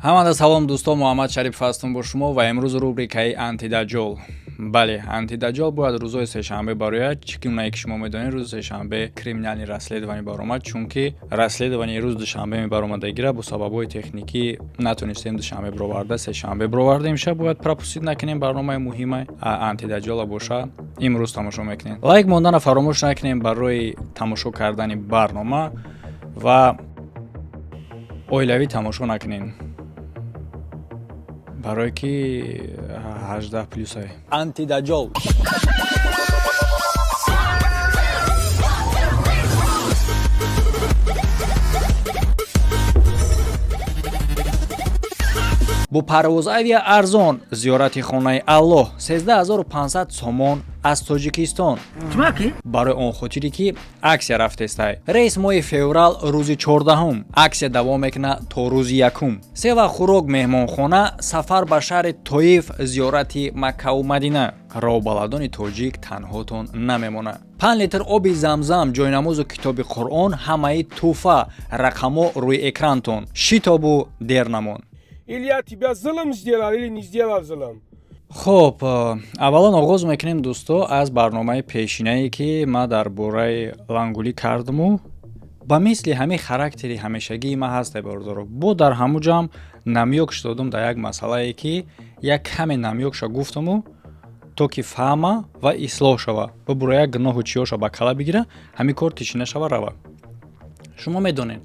Ҳамада салом, дӯстон, Муҳаммад Шарипов ҳастам бо шумо ва имрӯз рубрикаи Антидаҷол. Бале, Антидаҷол бояд рӯзҳои сешанбе барояд. Чӣ гунае ки шумо медонед, рӯзи сешанбе криминальный расследование баромад, чунки расследование рӯз душанбе мебаромадагира бо сабабҳои техникӣ натонистем душанбе бироварда, сешанбе бировардем. Ша бояд пропустить накунем барномаи муҳима Антидаҷола боша, имрӯз тамошо мекунем. Лайк мондана фаромӯш накунем барои тамошо кардани барнома ва оилавӣ тамошо накунем, барое ки 18 плюсай. Антидаҷол. Бо Парвоз Авиа арзон зиёрати хонаи Аллоҳ, 13 500 сомон аз Тоҷикистон. Барои он хотире ки акция рафтестай, рейс моҳи феврал, рӯзи 14-ум, акция давом мекунад то рӯзи 1-ум. Се вақт хӯрок, меҳмонхона, сафар ба шаҳри Тоиф, зиёрати Маккаву Мадина. Роҳбаладони тоҷик танҳотон намемонад. 5 литр оби Замзам, ҷойнамозу китоби Қуръон, ҳамаи тӯҳфа. Рақамҳо рӯи экрантон, шитобу дер намон. Или я тебя зулм сделал, или не сделал зулм. Хуб, аввалан оғоз мекунем, дӯсто, аз барномаи пешинае, ки ман дар бораи Лангулӣ кардаму ба мисли ҳамин характери ҳамешагии ман ҳасте, бародаро. Бо дар ҳамун ҷамъ намёк додум дар як масъалае, ки як каме намёкша гуфтаму, то ки фаҳма ва ислоҳ шава, бибура, як гуноҳу чиёша ба кала бигира, ҳамин кор тишина шава, рава. Шумо медонед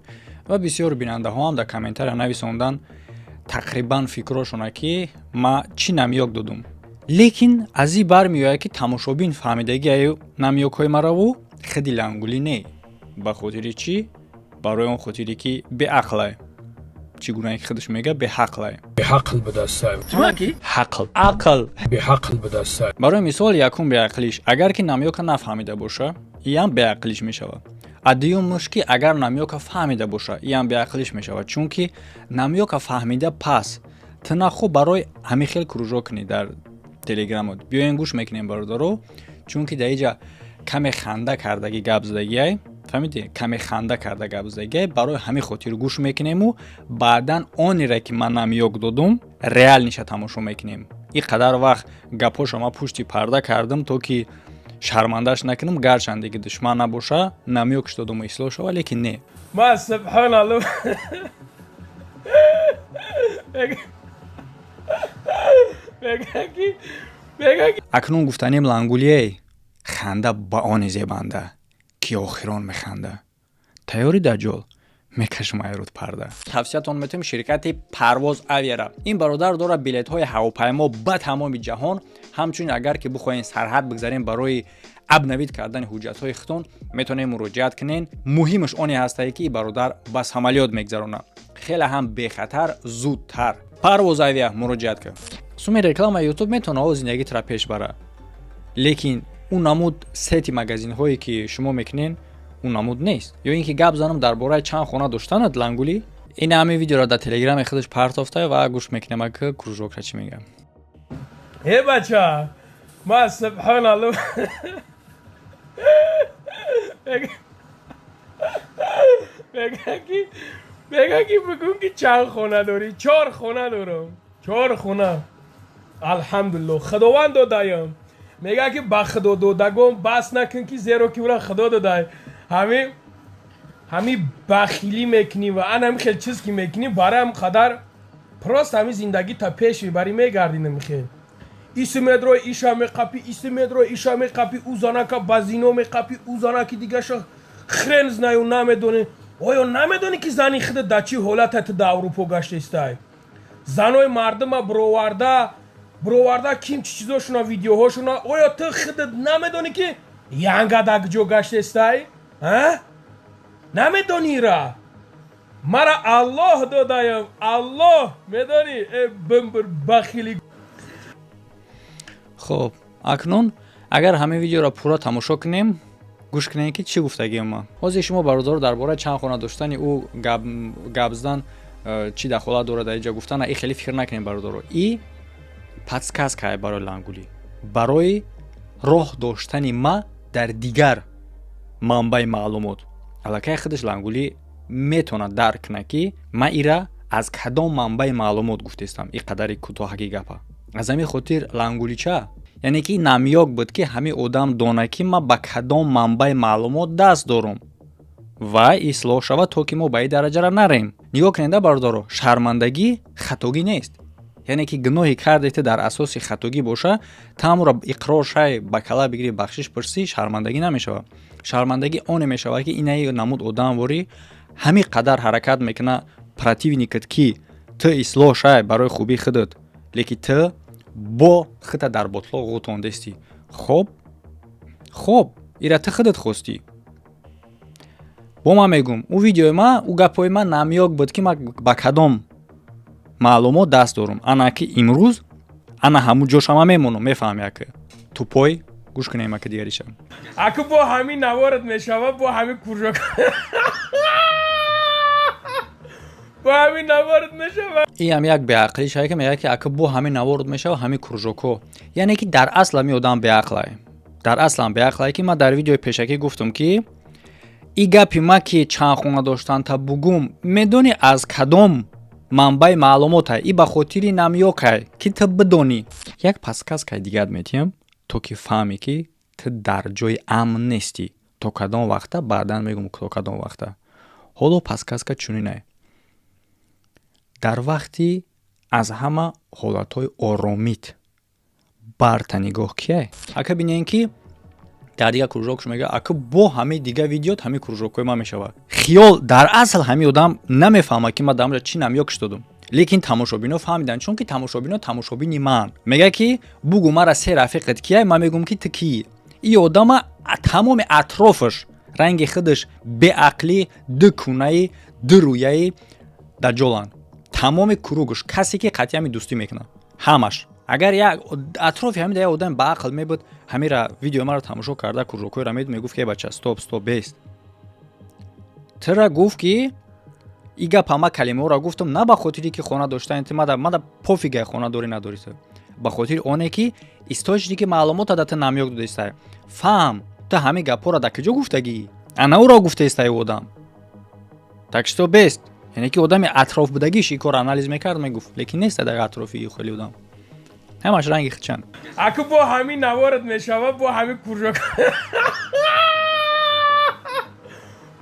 ва бисёр бинандаҳоам дар комментария нависондан тақрибан фикрошона, ки ма чӣ намёк додум, лекин аз ин бармеояд, ки тамошобин фаҳмидагиаю намёкҳои мараву хиди Лангулӣ не. Ба хотири чӣ? Барои он хотире ки беақлай, чӣ гунае ки худаш мега, беҳақлай. Беҳақл бадастай. Ҳақл, ақл. Беҳақл бадастай. Барои мисол, якум беақлиш, агар ки намёка нафаҳмида боша, иам беақлиш мешавад. А дуюмш, ки агар намёка фаҳмида боша, иам беақлиш мешавад, чунки намёка фаҳмида пас ту нахо барои ҳамин хел кружок кунӣ дар телеграмот. Биёен, гӯш мекунем, бародаро, чунки дар иҷа каме ханда кардагӣ гап задагиай, фаҳмидӣ, каме ханда карда гап задагиай. Барои ҳамин хотир гӯш мекунему баъдан онере, ки ман намёк додум, реальныйша тамошо мекунем. Ин қадар вақт гапҳошо ман пушти парда кардам, то ки шармандаш накунам, гарчанде ки душман набоша, намёкш додуму ислоҳ шава, лекин не. Ма субҳоналлоҳ. Мега ки Акнун гуфтанем: Лангулие, ханда ба оне зебанда, ки охирон механда. Тайёри Даҷол мекашам айруд парда. Тавсиятон метавем ширкати Парвоз Авиара. Ин бародар дорад билетҳои ҳавопаймо ба тамоми ҷаҳон. Ҳамчунин, агар ки бихоҳем сарҳад бигзарем барои обновить кардани ҳуҷҷатҳои худтон, метавонем муроҷиат кунен. Муҳимаш оне ҳастае, ки бародар ба самолёт мегзаронад, хеле ҳам бехатар, зудтар. Парвоз Авиа муроҷиат кун. Суми реклама Ютуб метавона о зиндагитро пеш бара, лекин ӯ намуд сети магазинҳое, ки шумо мекунен, ӯ намуд нест. Ё ин ки гап занам дар бораи чанд хона доштанат, Лангулӣ. Ин ҳамин видеоро дар телеграми худаш партофта ва гӯш мекунем, ак кружокра чӣ мегӯям. Э, бача, ма субҳоналлоҳ. Мега ки бигӯм, ки чанд хона дорӣ? Чор хона дорам, чор хона, алҳамдулилло, худованд додаям. Мега ки ба худо додагон бас накун, ки зеро ки ура худо додай. Ҳами бахилӣ мекунӣ ва ан ҳами хел чиз ки мекунӣ, барои ҳам қадар просто ҳами зиндагита пеш мебарӣ, мегардӣ. Намихел иси медрои, иша меқапӣ, иси медрои, иша меқапӣ, ӯ занака ба зино меқапӣ, ӯ занаки дигаша хрен знаю, намедонӣ. Оё намедонӣ, ки зани худа дар чӣ ҳолате ту дар Аврупо гаштестай? Занои мардума бироварда бироварда, ким чӣ чизошуна, видеоҳошуна. Оё ту худат намедонӣ, ки янга дар куҷо гаштестай? А намедонӣ? Ра мара Аллоҳ додаям, Аллоҳ медонӣ, э бимбир бахили. Хуб, акнун агар ҳамин видеоро пурра тамошо кунем, гӯш кунем, ки чӣ гуфтагиам ман. Ҳозир шумо, бародаро, дар бораи чанд хона доштани ӯ гап задан чӣ дахолат дорад дар инҷа гуфтана? И хеле фикр накунем, бародаро, и подсказка барои Лангулӣ, барои роҳ доштани ма дар дигар манбаи маълумот. Аллакай худаш Лангулӣ метавонад дарк кунад, ки ман ира Аз кадом манбаи маълумот гуфтестам и қадари кӯтоҳаки гапа? Аз ҳамин хотир лангулича, яъне ки намёк буд, ки ҳамин одам дона, ки ман ба кадом манбаи маълумот даст дорум ва ислоҳ шавад, то ки мо ба ин дараҷара нарем. Нигоҳ кунед, бародаро, шармандагӣ хатогӣ нест. Яъне ки гуноҳе карде, ту дар асоси хатогӣ боша, тамро иқрор шай, ба кала бигирӣ, бахшиш пурсӣ, шармандагӣ намешавад. Шармандагӣ оне мешавад, ки инаи намуд одамворӣ ҳамин қадар ҳаракат мекуна противникат, ки ту ислоҳ шай барои хубии худат, лекин ту бо худта дар ботлоқ ғӯтондестӣ. Хоб, хоб, ира ту худат хостӣ. Бо ман мегӯм, ӯ видеои ман, ӯ гапҳои ман намёк буд, ки ман ба кадом маълумот даст дорум. Ана ки имрӯз ана ҳамун ҷошама мемонам, мефаҳам, яке тупой. Гӯш кунем, ака, дигариша. Аку бо ҳамин наворат мешава, бо ҳамин кружок, бо ҳамин наворат мешава. Иам як беақлӣ шава, ки мегӯяд, ки ака бо ҳамин наворат мешава, ҳамин кружокҳо. Яъне ки дар асл ҳамин одам беақлай, дар аслам беақлай, ки ман дар видеои пешакӣ гуфтам, ки и гапи ма, ки чанд хона доштан та бугум, медонӣ аз кадом манбаи маълумотай? И ба хотири намёкай, ки ту бидонӣ. Як подсказкаи дигар метиҳам, то ки фаҳмӣ, ки ту дар ҷои амн нестӣ. То кадом вақта, баъдан мегӯм, то кадом вақта. Ҳоло подсказка чунинай: дар вақти аз ҳама ҳолатҳои оромит барта нигоҳ кияй? Ака, бинем, ки дар дигар кружокш мега, ака бо ҳамаи дигар видеот ҳамаи кружокҳои ман мешавад. Хиёл дар асл ҳамин одам намефаҳмад, ки ман дар чӣ намёкш додум, лекин тамошобино фаҳмиданд, чунки тамошобино тамошобини ман. Мега, ки бугу мара, се рафиқат кияй? Ман мегӯм, ки ту кии? И одама тамоми атрофаш ранги худаш беақлӣ, ду кунаи, ду рӯяи даҷоланд. Тамоми кругш, касе ки қатъи ҳами дӯстӣ мекунад, ҳамаш. Агар як атрофи ҳамин як одами баақл мебуд, ҳамира видеои маро тамошо карда, кружокҳоеро мед, мегуфт, ки бача, стоп, стоп, бест. Тира гуфт, ки и гап ҳама калимаҳоро гуфтам на ба хотире ки хона доштани ту, мада пофигай, хона дорӣ, надорӣ ту, ба хотири оне ки источники маълумота да ту намёк додистай. Фаҳм, ту ҳамин гапҳоро дар куҷо гуфтагӣ? Ана ӯро гуфтаистай одам. Так что бест. Яъне ки одами атроф будагиш ин корро анализ мекард, мегуфт, лекин неста дар атрофи хеле одам, ҳамаш ранги хичанд. Аку бо ҳамин наворат мешава, бо ҳамин кружок,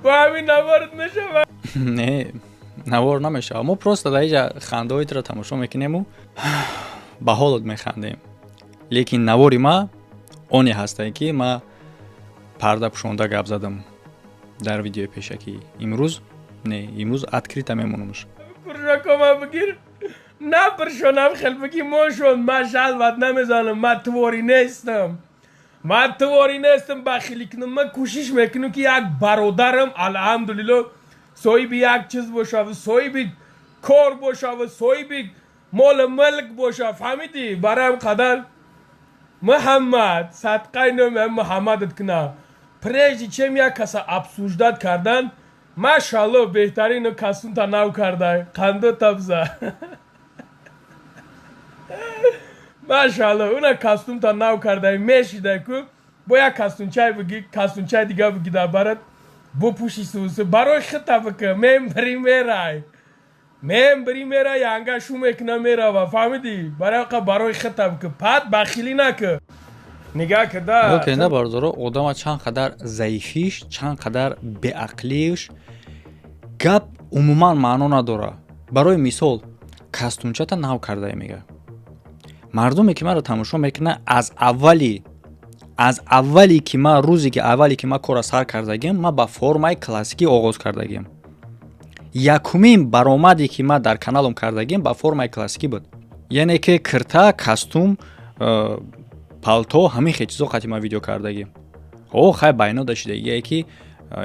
бо ҳамин наворат мешава. Не, навор намешава. Мо просто дар иҷа хандаҳои туро тамошо мекунему ба ҳолат механдем, лекин навори ма оне ҳастае, ки ма парда пӯшонда гап задам дар видеои пешакӣ. Имрӯз не, имрӯз открыто мемонамш. Кружокома бигир, напиршонам, хел бигӣ мошон. Ман жаловать намезанам, ман твори нестам, ман твори нестам бахилӣ кунам. Ман кӯшиш мекунам, ки як бародарам, алҳамдулилло, соҳиби як чиз боша, соҳиби кор боша ва соҳиби молу мулк боша. Фаҳмидӣ? Барои қадар Муҳаммад, садқаи номи Муҳаммадат куна, прежде чем як каса обсуждать кардан. Машалло, беҳтарину касунта нав кардай, қандо табза. Машалло, уна кастумта нав кардай, мешидай ку. Бо як кастунчай биги, кастунчай дига биги, дар барат бупӯши, сусу барои хита бика. Мен бири мерай, мен бири мерай, янга шу мекуна, мерава. Фаҳмидӣ? Барои барои хита бика, пат бахилӣ нака, нигаҳ када. Окей, бародаро, одама чанд қадар заифиш, чанд қадар беақлиш, гап умуман маъно надора. Барои мисол, кастумчата нав кардае, мега. Мардуме ки маро тамошо мекунад, аз аввали ки ман, рӯзе ки аввале ки ман корро сар кардагиам, ман ба формаи классикӣ оғоз кардагиам. Якумин баромаде ки ман дар каналам кардагиам, ба формаи классикӣ буд, яъне ки кирта, кастум, палто, ҳамин хел чизо қати ман видео кардагим. О, хай, байно дашидагие, ки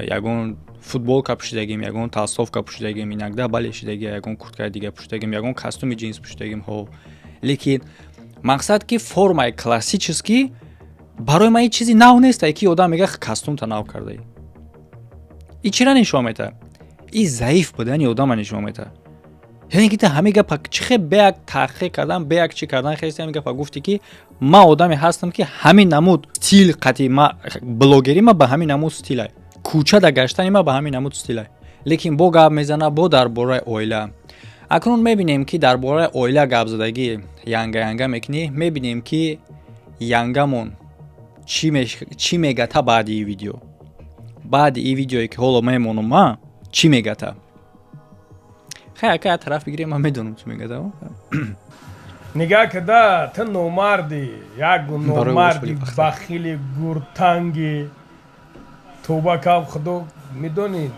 ягон футболка пӯшидагим, ягон толстовка пӯшидагим, иногда бале шидаги, ягон курткаи дига пӯшидагим, ягон костюми ҷинс пӯшидагим. Ҳо, лекин мақсад ки формаи классический барои ман ҳеҷ чизи нав нест. Ки одам мега, костюмта нав кардаи, и чира нишон метаҳад? И заиф будани одама нишон метаҳад. Яъне ки ту ҳамин гапа чӣ хел бе як таҳқиқ кардан, бе як чӣ кардан хести ҳамин гапа гуфтӣ, ки ман одаме ҳастам, ки ҳамин намуд стил қати ма блогерӣ ма ба ҳамин намуд стилай, кӯча да гаштани ма ба ҳамин намуд стилай. Лекин бо гап мезана бо дар бораи оила. Акнун мебинем, ки дар бораи оила гап задагӣ янга янга мекунӣ. Мебинем, ки янгамон чӣ мегата баъди ин видео, баъди ин видеое, ки ҳоло мемонум, ма чӣ мегата. Хай, ака, як тараф бигирем, ман медонам, чӣ мегата. Нигаҳ када, ту номардӣ, як номарди бахили гуртанги. Тоба кав, худо медонӣ,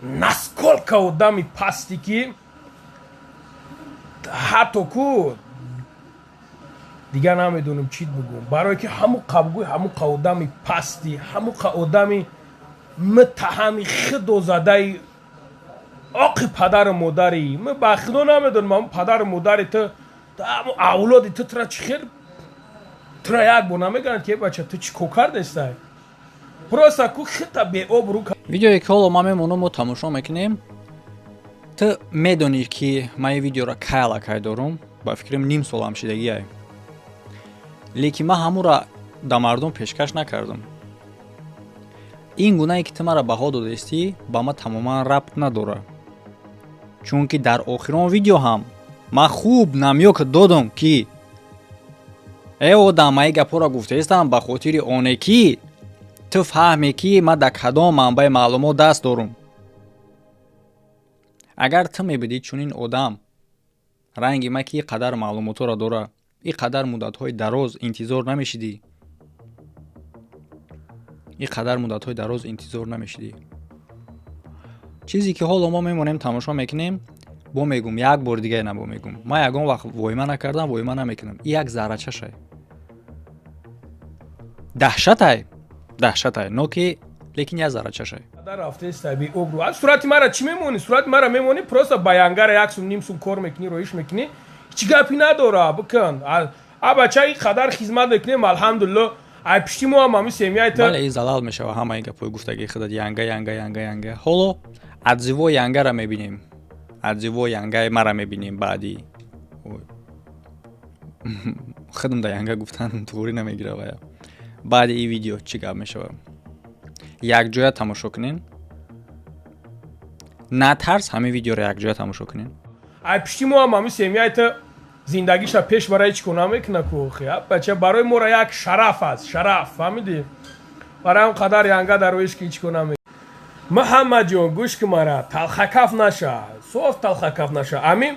насколько одами пастӣ, ки ҳатто ку дигар намедонам чӣ бигӯм, барое ки ҳамун қабгӯй, ҳамун қа одами пастӣ, ҳамун қа одами муттаҳами худозадаи оқи падару модари. М ба худо намедонам, ҳамун падару модари ту, ҳамун авлоди ту тура чӣ хел, тура як бор намегӯянд, ки бача, ту чӣ кор кардестай? Просто ку хита беобрӯ. Видеое, ки ҳоло ман мемонам, мо тамошо мекунем. Ту медонӣ, ки ман ин видеоро кай аллакай дорум, ба фикрам, ним солам шидагиай, лекин ман ҳамура да мардум пешкаш накардам. Ин гунае, ки ту маро баҳо додаистӣ, ба ман тамоман рабт надорад, чунки дар охирон видео ҳам ман хуб намёк додам, ки э одам, ман ин гапҳоро гуфтаистам ба хотири оне, ки ту фаҳме, ки ман дар кадом манбаи маълумот даст дорум. Агар ту мебидӣ чунин одам ранги ман, ки ин қадар маълумотҳоро дора, ин қадар муддатҳои дароз интизор намешидӣ, ин қадар муддатҳои дароз интизор намешидӣ. Чизе, ки ҳоло мо мемонем, тамошо мекунем, бо мегум, як бори дигаре набо мегум: ман ягон вақт воима накардам, воима намекунам. И як заррачашай даҳшатай, даҳшатай, но ки лекин як заррачашай. Сурати мара чӣ мемонӣ? Сурати мара мемонӣ, просто ба янгара як сум, ним сум кор мекунӣ, роиш мекунӣ, ҳеҷ гапи надора. Бикун, а бача, ин қадар хизмат мекунем, алҳамдулилло, ай пишти мо ҳам ҳами семьяи ту. Бале, залал мешава ҳамаи гапҳои гуфтагии худат. Янга, янга, янга, янга. Ҳоло отзыв ои янгара мебинем, отзыв ои янгаи мара мебинем. Баъди худам да янга гуфтан туғрӣ намегира. Вая баъди ин видео чӣ гап мешава, якҷоя тамошо кунем. Натарс, ҳамин видеоро якҷоя тамошо кунем. Ай пишти мо ҳам ҳами семьяи ту зиндагиша пеш бара, ҳеҷ кор намекуна ку. Охи бача, барои моро як шараф аст, шараф, фаҳмидӣ? Барои ҳам қадар янга дар роиш ки ҳеҷ кор намекунад. Муҳаммадҷон, гӯш ки, мара талхакаф наша, соф талхакаф наша. Амин,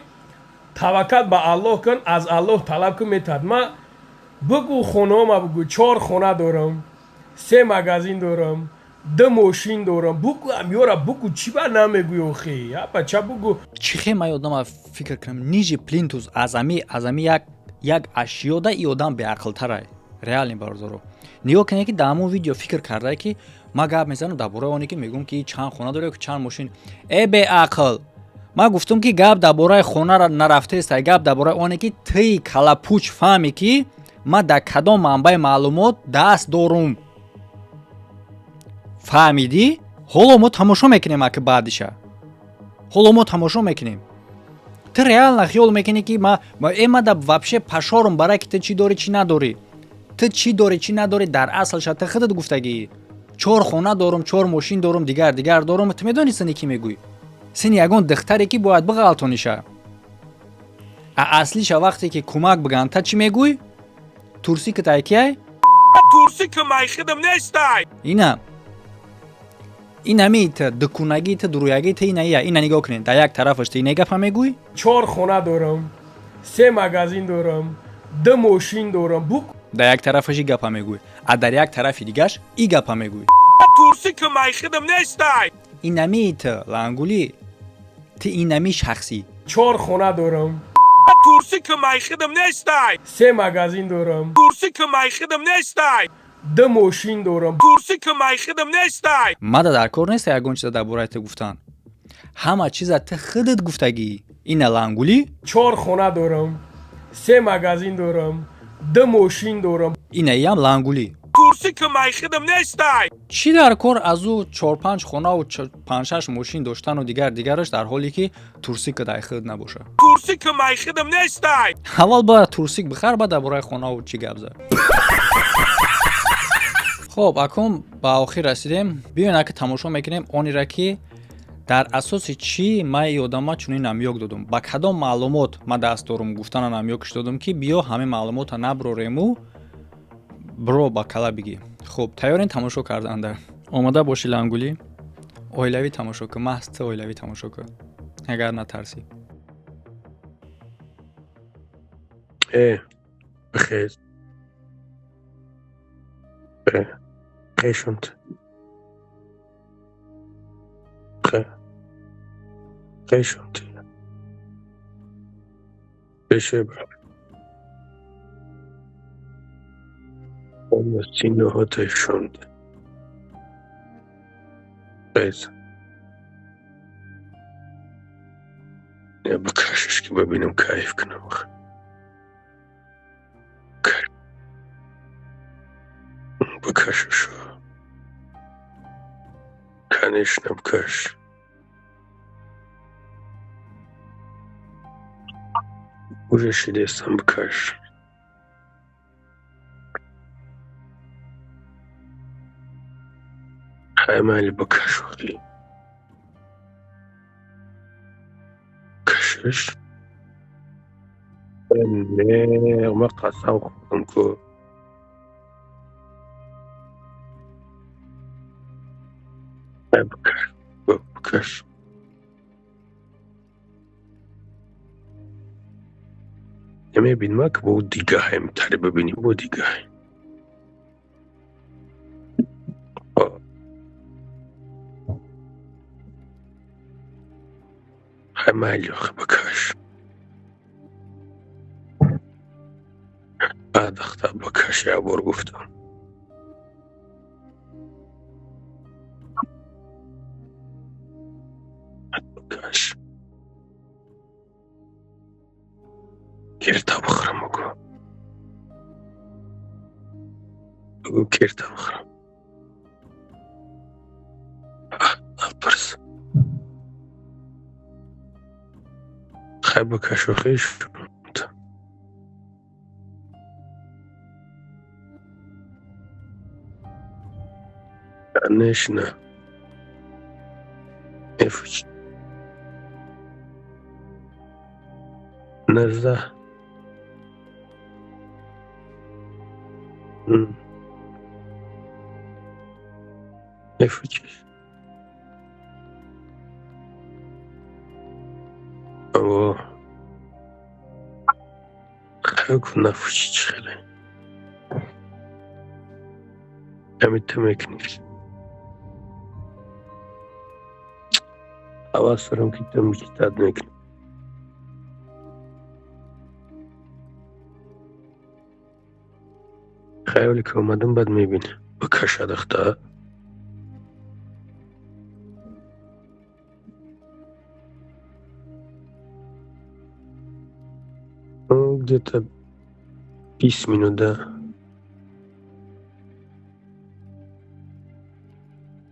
таваккал ба Аллоҳ кун, аз Аллоҳ талаб кун, метад. Ма бугӯ, хонаома бугӯ: чор хона дорам, се магазин дорам, ду мошин дорам. Бугӯ, амёра бугӯ. Чӣ ба намегӯй, охи бача, бугӯ. Чӣ хел ман одама фикр кунам ниже плинтус, аз ами як ашёда и одам беақлтарай. Реально, бародаро, нигоҳ кунед, ки дар ҳамон видео фикр кардае, ки ман гап мезанам дар бораи оне, ки мегӯм, ки чанд хона дорӣ, ки чанд мошин. Э, беақл, ман гуфтам, ки гап дар бораи хонара нарафтаеста, гап дар бораи оне, ки тии калапуч фаҳме, ки ман дар кадом манбаи маълумот даст дорум. Фаҳмидӣ? Ҳоло мо тамошо мекунем, аки баъдиша ҳоло мо тамошо мекунем. Ту реально хиёл мекунӣ, ки э ма да вообще пашорум барае, ки ту чӣ дорӣ, чӣ надорӣ? Ту чӣ дорӣ, чӣ надорӣ? Дар аслша ту худат гуфтагӣ: чор хона дорум, чор мошин дорум, дигар дигар дорум. Ту медонӣ, сини кӣ мегӯй? Сини ягон духтаре, ки бояд биғалтониша. А аслиша, вақте ки кӯмак биган, та чӣ мегӯй? Турсӣ ки тай кияй? Турсӣ ки майхидам нестай. Ина, инами т дукунагӣ, т дуруягӣ т ина. Ина нигоҳ кунед, дар як тарафаш ту ина гапа мегӯй. Чор хона дорам, се магазин дорам, ду мошин дорам, бук. Дар як тарафаш и гапа мегӯй, а дар як тарафи дигаш и гапа мегӯй. Турсӣ ки майхидам нестай. Инами т лангулӣ, ту инами шахсӣ. Чор хона дорам. Турсӣ ки майхидам нестай. Се магазин дорам. Турсӣ ки майхидам нестай. Ду мошин дорам. Турсӣ ки майхидам нестай. Мада дар кор неста ягон чиза дар бораи ту гуфтан. Ҳама чиза ту худат гуфтагӣ, ина лангулӣ. Чор хона дорам, се магазин дорам, ду мошин дорам. Инаиам лангулӣ. Турсӣ ки майхидам нестай. Чӣ дар кор аз ӯ чор-панҷ хонаву панҷ-шаш мошин доштану дигар дигараш, дар ҳоле ки турсик дар худ набошад? Турсӣ ки майхидам нестай. Аввал бояд турсик бихар, баъд дар бораи хонаву чӣ гап зад. Хоб, акун ба охир расидем. Биёен, ака, тамошо мекунем онеро, ки Дар асоси чӣ ман и одама чунин намёк додум? Ба кадом маълумот ман даст дорум гуфтана намёкш додум, ки биё ҳамин маълумота наброрему, бро, ба кала бигӣ. Хуб, тайёрин тамошо карданда? Омода боши, Лангулӣ, оилавӣ тамошо кун, маҳз ту оилавӣ тамошо кун, агар натарсӣ. Э, бихез. Э, хешунт. Хешунт. Беше синаҳоташунд. Хез. Я бикашаш, ки бибинам, кайф кунам. Бикашашу. Конечно, бикаш. Уже шидестам, бикаш. Хай, майли, бикаш, охи. Кашиш. Не, ма қасам хӯрдам ку. Хай, бикаш. Бикаш. Намебинам, ки бо дигаҳем тари бибинем, бо дигаҳем. Хай, майли, охи, бикаш. Баъд ахта бикаш, як бор гуфтам. Бикаш. Кирта бихӯрам, бугӯ. Бугӯ, кирта бихӯрам. Напурс. Хай, бикаш, охи. Конечно. Мефучи. 19. Мефучиш. О. Хай, гуфт, нафучи, чӣ хеле. Ҳамин ту мекуниш. Ҳавас дорам, ки ту мечитад мекунӣ. Хаёле ки омадам, баъд мебинӣ. Бикашад ахта. Ну, где-то 20 минут, да.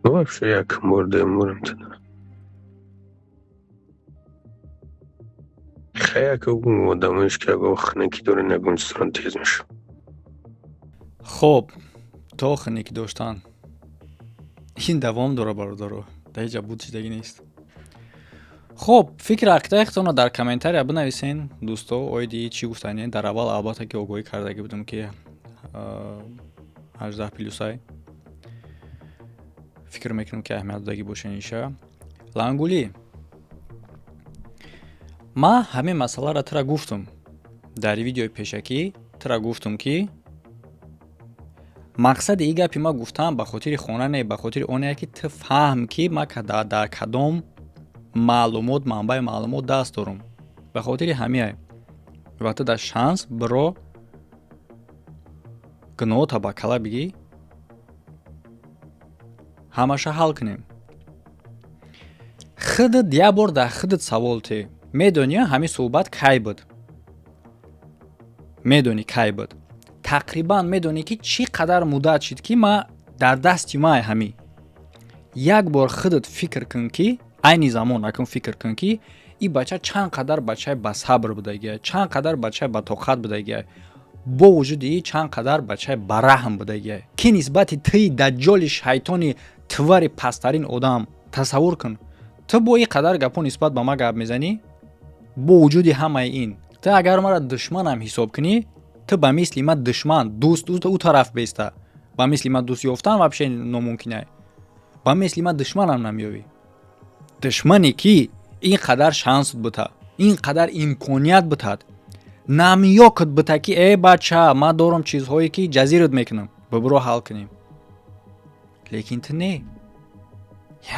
Ну, вообще, як бор дуюм борам туда. Хай, як одамоеш, ки ягон хунукӣ дорен, ягон чизрон тез мешавад. Хоб, то хунукӣ доштан ин давом дора, бародаро, дар ҳеҷ буд шидагӣ нест. Хоб, фикри ақидаи худтонро дар комментария бинависен, дӯсто, оиди чӣ гуфтанед. Дар аввал, албатта, ки огоҳӣ кардагӣ будам, ки 18 плюсай. Фикр мекунам, ки аҳамият додагӣ бошен иша. Лангулӣ, ман ҳамин масъаларо тура гуфтум дар видеои пешакӣ, тура гуфтум, ки мақсади ин гапи ма гуфтам ба хотири хона не, ба хотири оне, ки ту фаҳм, ки ма дар кадом маълумот, манбаи маълумот даст дорум. Ба хотири ҳамиай. Ва ту дар шанс биро, гуноҳота ба кала бигӣ, ҳамаша ҳал кунем. Худат як бор дар худат савол те. Медонӣ, ҳамин суҳбат кай буд? Медонӣ, кай буд? Тақрибан медонӣ, ки чӣ қадар муддат шид, ки ма дар дасти май ҳамин. Як бор худат фикр кун, ки айни замон акун фикр кун, ки ин бача чанд қадар бачаи басабр будагия, чанд қадар бачаи батоқат будагия, бо вуҷуди ин чанд қадар бачаи бараҳм будагия, ки нисбати тии даҷҷоли шайтони твари пасттарин одам, тасаввур кун. Ту бо ин қадар гапҳо нисбат ба ман гап мезанӣ. Бо вуҷуди ҳамаи ин, ту агар маро душманам ҳисоб кунӣ, ту ба мисли ман душман, дӯст ӯ тараф беста, ба мисли ман дӯст ёфтан вообще номумкин ай. Ба мисли ман душманам намеёвӣ. Душмане ки ин қадар шанс бута, ин қадар имконият бутад, намёкат бута, ки э бача, ман дорам чизҳое, ки ҷазират мекунам, бибиро ҳал кунем, лекин ту не,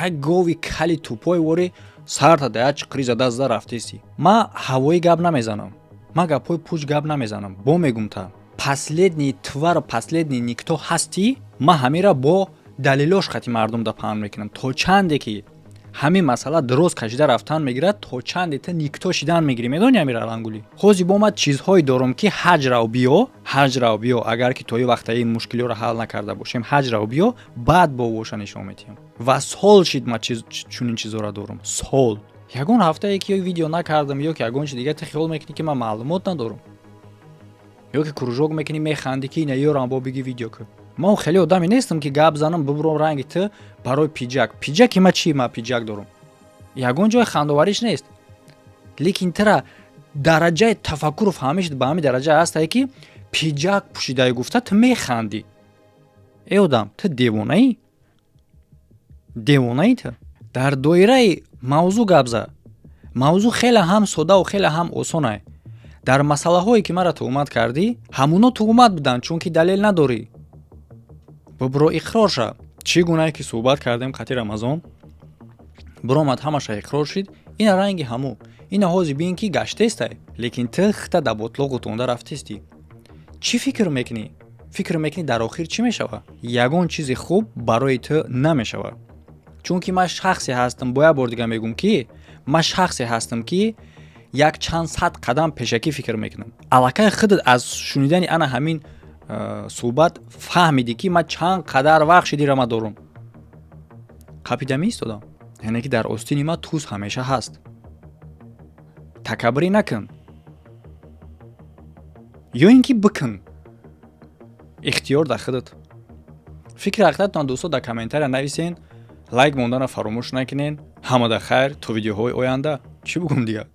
як гови кали тупой вори сарта да як чиқри зада зада рафтеси. Ман ҳавоӣ гап намезанам, ман гапҳои пуч гап намезанам. Бо мегум, та последний тварь, последний никто ҳастӣ. Ман ҳамира бо далелош хати мардум да паҳн мекунам. То чанде ки ҳамин масъала дароз кашида рафтан мегирад, то чанде та никто шидан мегирӣ. Медонӣ, амир Алангулӣ, ҳозир бо ман чизҳое дорам, ки ҳаҷ рав биё, ҳаҷ рав биё. Агар ки то ин вақта ин мушкилиёро ҳал накарда бошем, ҳаҷ рав биё, баъд бо воша нишон медиҳам. Ва сол шид ман чунин чизҳоро дорам. Сол ягон ҳафтае ки ё видео накардам, ё ки ягон чи дига, ту хиёл мекунӣ, ки ман маълумот надорам, ё ки кружок мекунӣ, механдӣ, ки ина ёрам бо биги видео кун. Ман хеле одаме нестам, ки гап занам, бибурам ранги ту барои пиҷак. Пиҷаки ма чи? Ма пиҷак дорам, ягон ҷои хандовариш нест, лекин тира дараҷаи тафаккуру фаҳмиш ба ҳамин дараҷа ҳастае, ки пиҷак пӯшидаи гуфта, ту механдӣ. Э одам, ту девонаӣ, девонаӣ. Ту дар доираи мавзӯъ гап за. Мавзӯъ хеле ҳам содаву хеле ҳам осонае. Дар масъалаҳое, ки маро туҳмат кардӣ, ҳамуно туҳмат буданд, чунки далел надорӣ. Бибиро, иқрор ша. Чӣ гунае ки суҳбат кардем қати Рамазон, биромад, ҳамаша иқрор шид. Ина ранги ҳаму ина ҳозир бин, ки гаштестай, лекин ту хита дар ботлоқу тонда рафтестӣ. Чӣ фикр мекунӣ? Фикр мекунӣ, дар охир чӣ мешавад? Ягон чизи хуб барои ту намешавад, чунки ман шахсе ҳастам, бо як бор дига мегӯм, ки ман шахсе ҳастам, ки як чанд сад қадам пешакӣ фикр мекунам. Аллакай худат аз шунидани ана ҳамин суҳбат фаҳмидӣ, ки ман чанд қадар вақт шидира ман дорум қапида меистодам, яъне ки дар остини ман туз ҳамеша ҳаст. Такаббурӣ накун ё ин ки бикун, ихтиёр дар худат. Фикри ҳақиқататон, дӯсто, дар комментария нависен, лайк монданро фаромӯш накунен. Ҳамада хайр, то видеоҳои оянда. Чӣ бугум дигар?